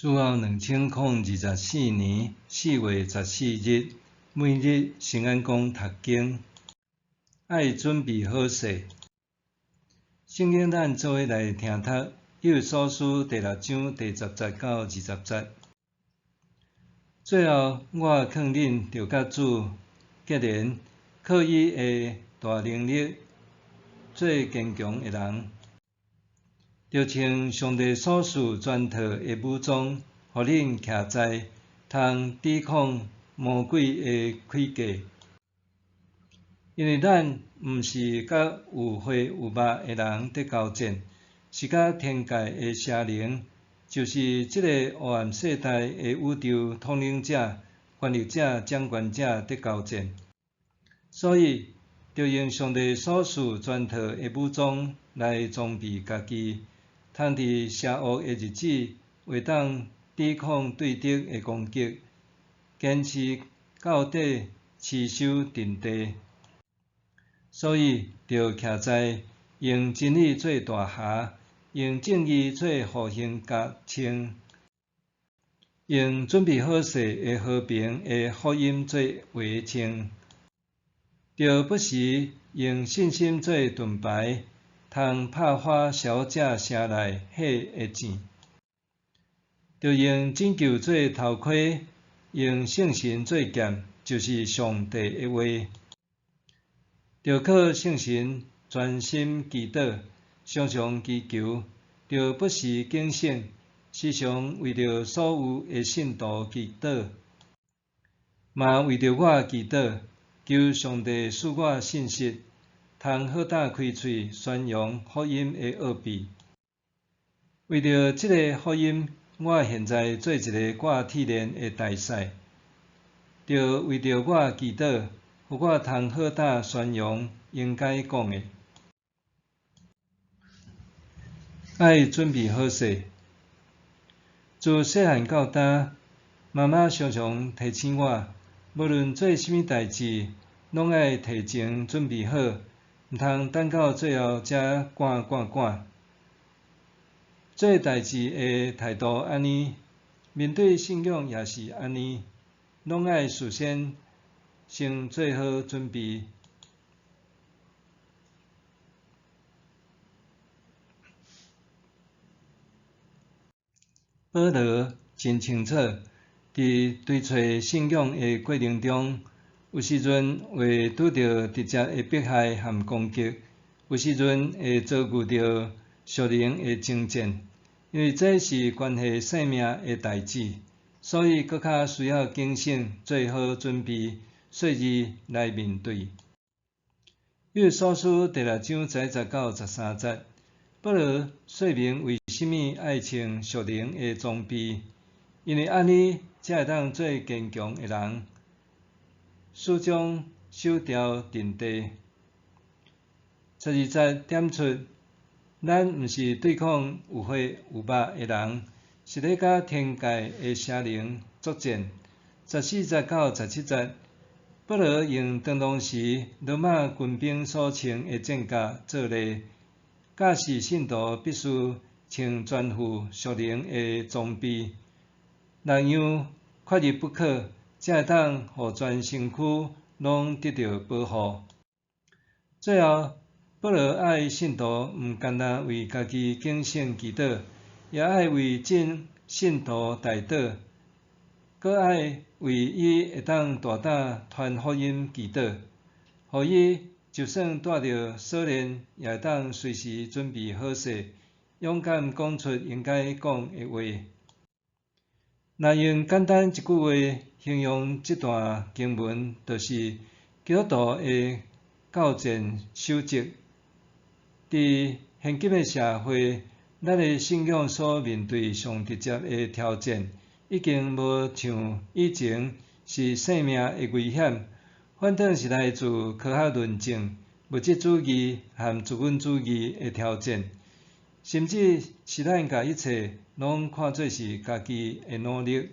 主後2024年4月14日，每日新安講讀經，愛準備好勢。聖經咱做伙來聽讀，以弗所書第六章第10節到20節。最後，我勸恁著佮主結連，靠伊的大能力做堅強的人。就穿上帝所賜全套的武裝，予恁徛在，通抵抗魔鬼的詭計。因為咱毋是佮有血有肉的人佇交戰，是佮天界的邪靈，就是這个黑暗世代的宇宙統領者、權力者、掌權者佇交戰。所以，著用上帝所賜全套的武裝來裝備家己。通佇邪惡的日子，會當抵抗對敵的攻擊，堅持到底，持守陣地。所以，著徛在用真理做大箬，用正義做護胸甲穿，用準備好勢的和平的福音做鞋穿，著不時用信心做盾牌。通拍破邪者城內火的箭，著用拯救做頭盔，用聖神做劍，就是上帝的話。著靠聖神專心祈禱，常常祈求，著不時警醒，時常為著所有的信徒祈禱，嘛為著我祈禱，求上帝賜我信實。通好膽開喙宣揚福音的奧秘。為著這个福音，我現在做一个掛鐵鏈的大使。著為著我祈禱，予我通好膽宣揚應該講的。愛準備好勢。自細漢到大，媽媽常常提醒我，無論做啥物代誌，攏愛提前準備好。毋通等到最後才趕趕趕。做代誌的態度按呢，面對信仰也是按呢，攏愛事先先做好準備。保羅真清楚，佇追揣信仰的過程中，有時陣會拄著直接的迫害和攻擊，有時陣會遭遇著屬靈的爭戰，因為這是關係性命的代誌，所以閣較需要警醒，做好準備，隨時來面對。以弗所書第六章11節到13節，保羅說明為啥物愛穿屬靈的裝備，因為按呢才會當做堅強的人。始終守牢陣地。12節點出，咱毋是對抗有血有肉的人，是咧佮天界的邪靈作戰。14節到17節，保羅用當時羅馬軍兵所穿的戰甲做例，教示信徒必須穿全副屬靈的裝備，六樣缺一不可。才會當予全身軀攏得著保護。最後，保羅愛信徒毋干焦為家己警醒祈禱，也愛為眾信徒代禱，閣愛為伊會當大膽傳福音祈禱，予伊就算帶著鎖鏈，也會當隨時準備好勢，勇敢講出應該講的話。若用簡單一句話形容這段經文，就是基督徒的交戰守則。佇現今的社會，咱的信仰所面對上直接的挑戰，已經無像以前是性命的危險，反倒是來自科學論證、物質主義和資本主義的挑戰，甚至是咱共一切攏看做是家己的努力。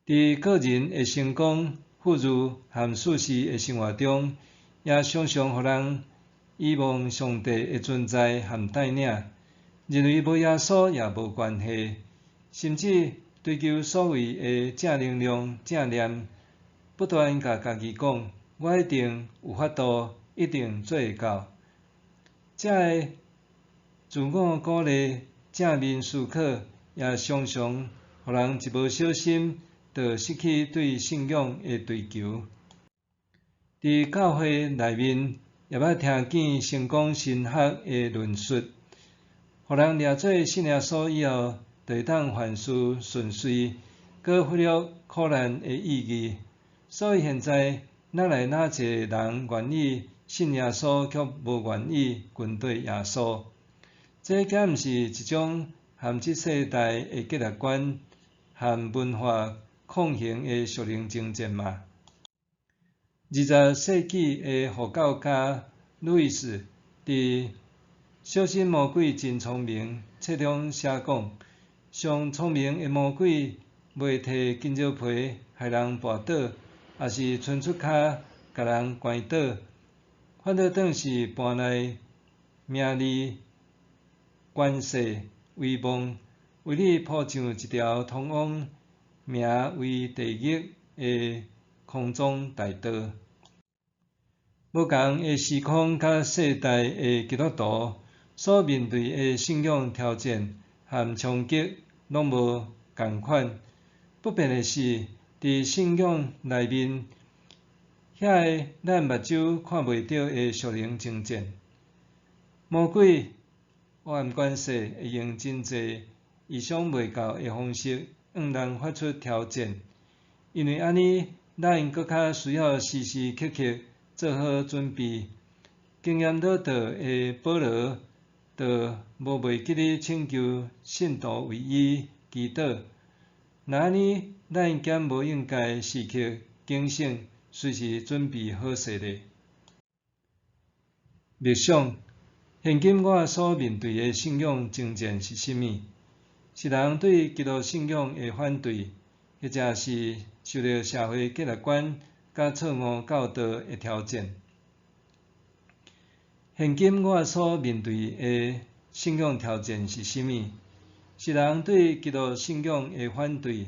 佇個人的成功、富裕和舒適的生活中，也常常予人遺忘上帝的存在和帶領，認為無耶穌也無關係。甚至追求所謂的正能量、正念，不斷共家己講：我一定有法度，一定做會到。這个自我鼓勵、正面思考，也常常予人一無小心，就失去對信仰的追求。佇教會內面，也捌聽見成功神學的論述，予人掠做信耶穌以後，就會當凡事順遂，閣忽略苦難的意義。所以現在，哪來哪濟人願意信耶穌，卻無願意跟綴耶穌？這敢毋是一種和這世代的價值觀和文化抗衡的屬靈爭戰嗎？20世紀的護教家路易斯佇《小心魔鬼真聰明》冊中寫講：上聰明的魔鬼，袂提金蕉皮害人跋倒，抑是伸出跤共人掼倒，反倒當是搬來名利、權勢、威望，為你鋪上一條通往名為地獄的空中大道。無仝的時空佮世代的基督徒所面對的信仰挑戰和衝擊，攏無仝款。不變的是，佇信仰內面，遐个咱目睭看袂著的屬靈爭戰，魔鬼黑暗權勢會用真濟意想袂到的方式，向人發出挑戰。因為按呢，咱閣較需要時時刻刻做好準備。經驗老道的保羅，就無袂記得請求信徒為伊祈禱。若按呢，咱敢無應該時刻警醒，隨時準備好勢咧？默想，現今我所面對的信仰爭戰是啥物？是人對基督信仰的反對，抑或是受著社會價值觀佮錯誤教導的挑戰？現今我所面對的信仰挑戰是啥物？是人對基督信仰的反對，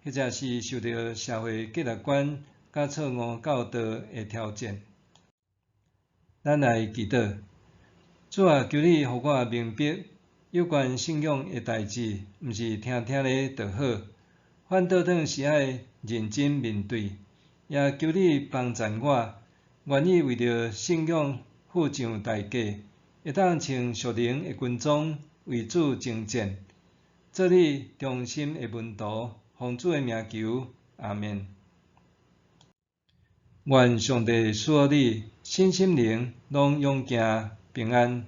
抑或是受著社會價值觀佮錯誤教導的挑戰？咱來祈禱。主啊，求你予我明白，有關信仰的代誌，毋是聽聽咧就好，反倒轉是愛認真面對。也求你幫贊我，願意為著信仰付上代價，會當穿屬靈的軍裝，為主征戰，做你忠心的門徒。奉主的名求，阿們。願上帝賜予你身心靈攏勇健平安。